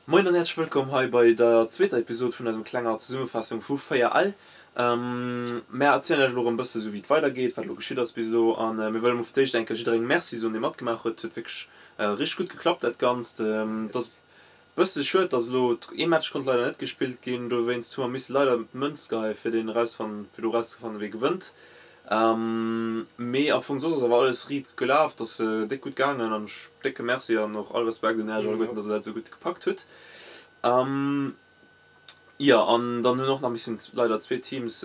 Moien an häerzlech wëllkomm hei bei der zweeter Episod vun eisem klenger Zesummefaassung vu 4L. Mär erzielen iech elo erëm bësse sou wéi et weider geet, wat elo geschitt ass bis elo an mir wëlle mol fir d'éischt eng Kéier jidderengem Merci soen dee matgemaach huet. Huet wierklech richteg gutt geklappt dat Ganzt. Et ass bësse schued dass elo ee Match konnt leider net gespillt ginn, dowéinst hu mer misse leider d'Mënz geheie fir deen erausfannen fir do erauszefannen wee gewënnt. Mee am Fong soss ass awer alles riit gelaf, et ass déck gutt gaangen an ech décke Merci an och all Respekt un Äech alleguerten, dass der dat esou gutt gepackt hutt. Jo an dann hunn och nach missen leider zwee Teams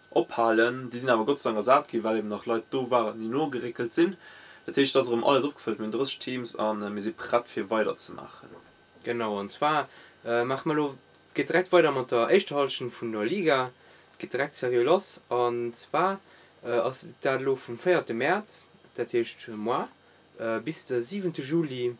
ophalen, déi sinn awer Gott sei Dank ersat ginn, well eben nach Leit do waren, déi nogeréckelt sinn. Dat heescht et ass erëm alles opgefëllt, mir hunn 30 Teams a mir si prett fir weider ze maachen. Genau, an zwar maache mer elo Et geet direkt weider mat der éischter Hallschent vun der Liga. Et geet direkt seriö lass an zwar ass dat elo vum véierte Mäerz, dat heescht moar, bis de siwente Juli.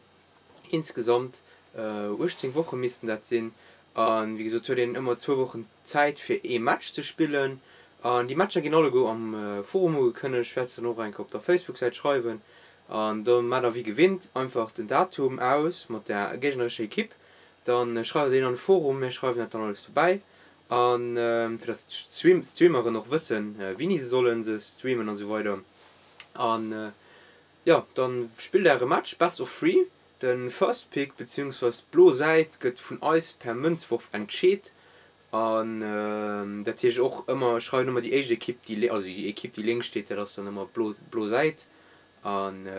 Insgesamt 18 Woche missten dat sinn. A wéi gesot huet een ëmmer zwou Wochen Zäit fir ee Match ze spillen. An déi Matcher ginn alleguer am Forum ugekënnegt. Ech wäert se dann och eng Kéier op der Facebook-Säit schreiwen. An da maacht der wéi gewinnt einfach den Datum aus mat der géignerescher Ekipp. Dann schreift der deen an de Forum, mir schreiwen dat dann alles dobäi an fir dass d'Streameren och wëssen wéini se sollen se streamen an esou weider. An jo dann spillt äre Match Best of Three. Den First Pick beziehungsweise d'blo Säit gëtt vun eis per Mënzworf entscheet an dat heescht och ëmmer, ech schreiwen ëmmer déi éischt Ekipp déi, also déi Ekipp déi lénks steet, dat ass dann ëmmer d'blo blo Säit an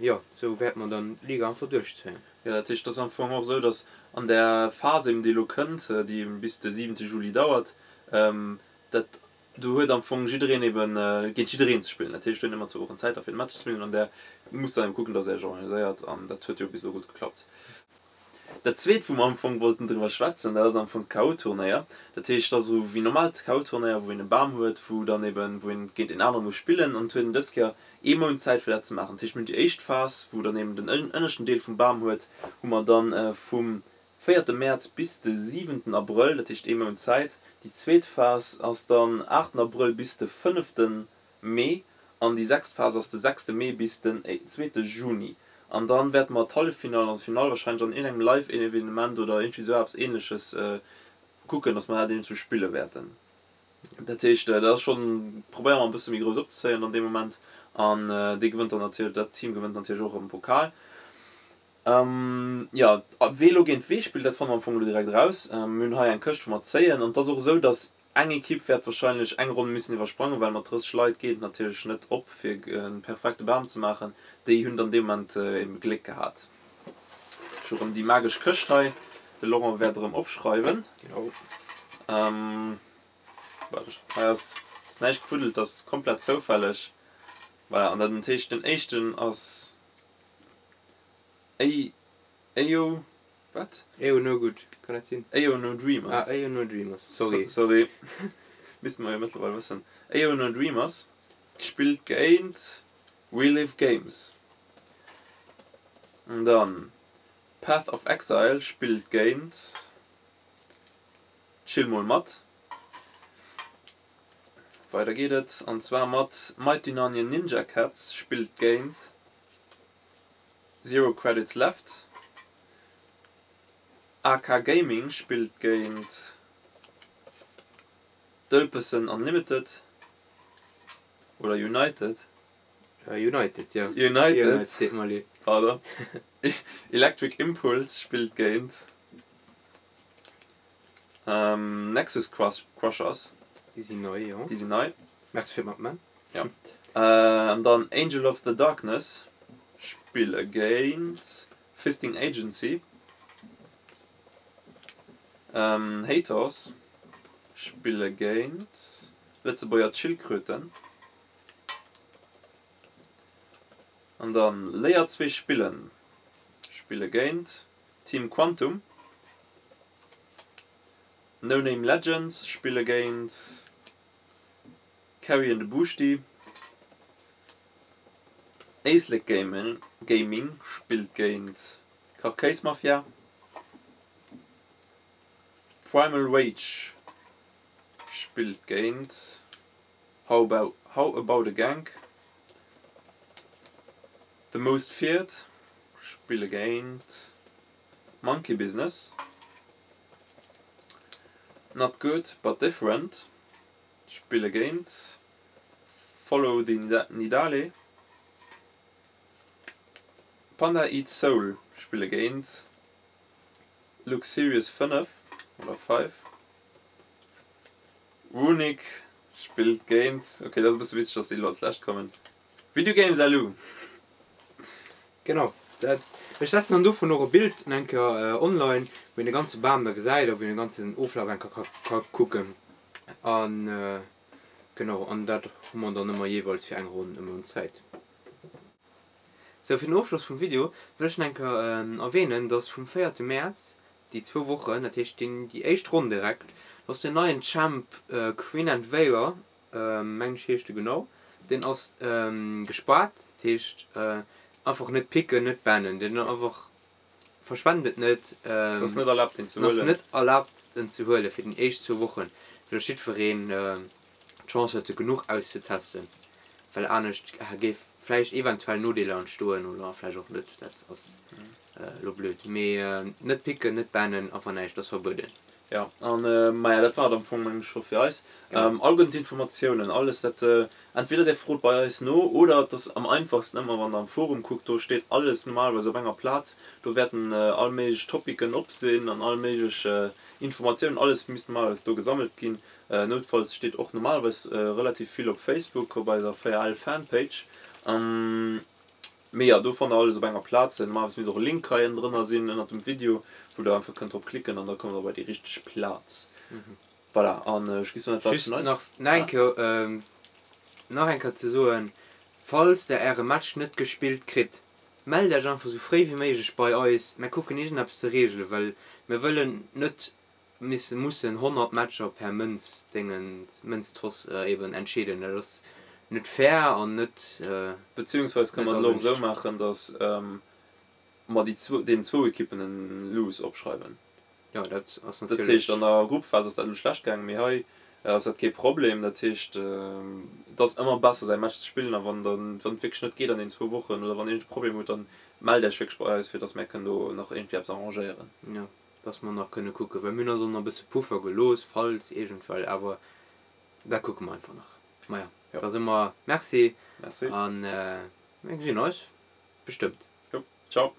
jo sou wäerte mer dann d'Liga einfach duerchzéien. Jo, dat heescht, et ass am Fong och esou, datt an där Phas eben, déi elo kënnt, déi eben bis de siwente Juli dauert, dat do huet am Fong jiddereen eben géint jiddereen ze spillen. Dat heescht, do hunn ëmmer zwou Wochen Zäit da fir de Match ze spillen an där musst der eben kucken, datt Der Iech organiséiert an dat huet jo bis elo gutt geklappt. Dat zweet, wou mer am Fong wollten driwwer schwätzen, dat ass am Fong d'KO-Turnéier. Dat heescht, dat ass esou wéi normaalt KO-Turnéier, wou een e Bam huet, wou dann eben, wou een géint een anere muss spillen an et huet een dës Kéier ee Mount Zäit fir dat ze maachen. Dat heescht mir hunn déi éischt Phas, wou dann eben den ënneschten Deel vum Bam huet, hu mer dann vum véierte Mäerz bis de siwenten Abrëll, dat heescht ee Mount Zäit. Déi zweet Phas ass dann aachten Abrëll bis de fënnefte Mee an déi sechst Phas ass de sechste Mee bis den zweete Juni. An dann wäerte mer d'Halleffinall an d'Finall wahrscheinlech an iergendengem Live-Evenement oder iergendwéi esou eppes Ähnleches kucken, dass mer dat iergendwou spille wäerten. Dat heescht, dat ass schonn, probéiere mer e bësse méi grouss opzezéien dann dee Moment. An dee gewënnt dann natierlech, dat Team gewënnt natierlech och erëm Pokal. Jo, wee elo géint wee spillt, dat fanne mer am Fong elo direkt eraus. Mir hunn hei eng Këscht, wou mer zéien. An et ass och esou, datt eng Ekipp wäert warscheinlech eng Ronn missen iwwersprangen, well mat 30 Leit geet et natierlech net op, fir e perfekte Bam ze maachen. Déi hunn dann dee Moment ebe Gléck gehat. Ech hu rëm déi magesch Këscht hei. De Laurent wäert erëm opschreiwen. Genau. Hei ass näischt gefuddelt, dat ass komplett zoufälleg. Voilà, an dat heescht den éischten ass Ayo, wat? Ayo No Good, kann dat sinn? Ayo No Dreamers. Ah, Ayo No Dreamers, sorry. Sorry, misste mer jo mëttlerweil wëssen. Ayo No Dreamers spillt géint We Live Games. An dann Path of Exile spillt géint Chill mol mat. Weider geet et an zwar mat Mighty Nanian Ninja Cats spillt géint Zero Credits Left. AK Gaming spillt géint Dëlpessen Unlimited oder United. United, jo. United, Seet mer leed. Pardon. Electric Impulse spillt géint Nexus Crushers. Déi sinn nei, jo. Déi sinn nei. Merci fir d'Matman. Jo. An dann Angel of the Darkness spille géint Fisting Agency. Haters spille géint Lëtzebuerger Chillkröten. An dann Léier zwee spillen spille géint Team Quantum. No Name Legends spille géint Carrie and the Bushti. Éislek Gaming spillt géint Kachkéis Mafia. Primal Rage spillt géint How About a Gank. The Most Feared spille géint. Monkey Business, Not Good But Different spille géint Follow the Nidale, Panda Eats Soul spille géint Luxurious 5 oder 5, Runic spillt géint, ok dat ass e bësse witzeg dass déi elo als lescht kommen, Video Games LU. Genau, dat. Ech setzen dann dovun och e Bild eng Kéier online, wou een de ganze Bam da gesäit a wou een de ganzen Oflaf eng Kéier ka kucken. An genau, an dat hu mer dann ëmmer jeeweils fir eng Ronn e Mount Zäit. Sou, fir den Ofschloss vum Video wëll ech nach eng Kéier erwähnen, dass vum véierte Mäerz déi zwou Wochen, dat heescht déi éischt Ronn direkt, dass den neien Champ Queen and Veyra mengen ech heescht e genau, deen ass gespaart, dat heescht einfach net picken, net bannen, deen einfach verschwend et net, Et ass net erlaabt deen ze ass huelen. net erlaabt en ze huelen fir den éischt zwou Wochen, fir datt jiddwereen d'Chance huet se genuch auszetesten, well anescht géif vläicht eventuell Nodeeler entstoen oder vläicht och net, dat ass elo blöd, mee net picken, net bannen, einfach näischt, ass verbueden. Jo, an maja, dat war et am Fong, mengen ech, scho fir eis. Alleguerten d'Informatiounen, alles dat, entweder dir frot bei eis no oder et ass am einfachsten ëmmer, wann der am Forum kuckt, do steet alles normalerweis op enger Plaz. Do wäerten all méiglech Topicen op sinn an all méiglech Informatiounen, alles misst normalerweis do gesammelt ginn. Noutfalls steet och normalerweis relativ vill op Facebook, op eiser 4L Fanpage. Mee jo, do fannt der alles op enger Plaz. Normalerweis misst och e Link hei ënnendrënner sinn, ënnert dem Video, wou der einfach kënnt drop klicken an da kommt der bei déi richteg Plaz. Voilà, an ech gi soen, dat war et Just vun eis. nach nach eng Kéier, nach eng Kéier ze soen, Falls der äre Match net gespillt kritt, mellt iech einfach sou fréi wéi méiglech bei eis. Mär kucken iergendeppes ze reegelen, well mir wëllen net Misse mussen 100 Matcher per Mënz-Déngen, Mënztoss eben entscheeden. Dat ass net fair an net Beziehungsweis kënne mer et elo och esou maachen, datt mer déi zwou, deenen zwou Ekippen en Lose opschreiwen. Jo, dat ass Dat natierlech. heescht, an der Gruppephas ass dat elo schlecht gaangen, mee hei ass dat kee Problem. Dat heescht, et ass ëmmer besser säi Match ze spillen a wann dann, wann et wierklech net geet an deenen zwou Wochen oder wann iergend e Problem hutt, dann mellt Iech wierklech bei eis, fir datt mär kënnen do nach iergendwéi eppes arrangéieren. Jo. Dass mer nach kënne kucken, well mir hunn eis och nach e bësse Puffer gelooss, falls iergendwell, awer dat kucke mer einfach nach. Maja, da soe mer Merci Merci. a mir gesinn eis bestëmmt. Jo, ciao.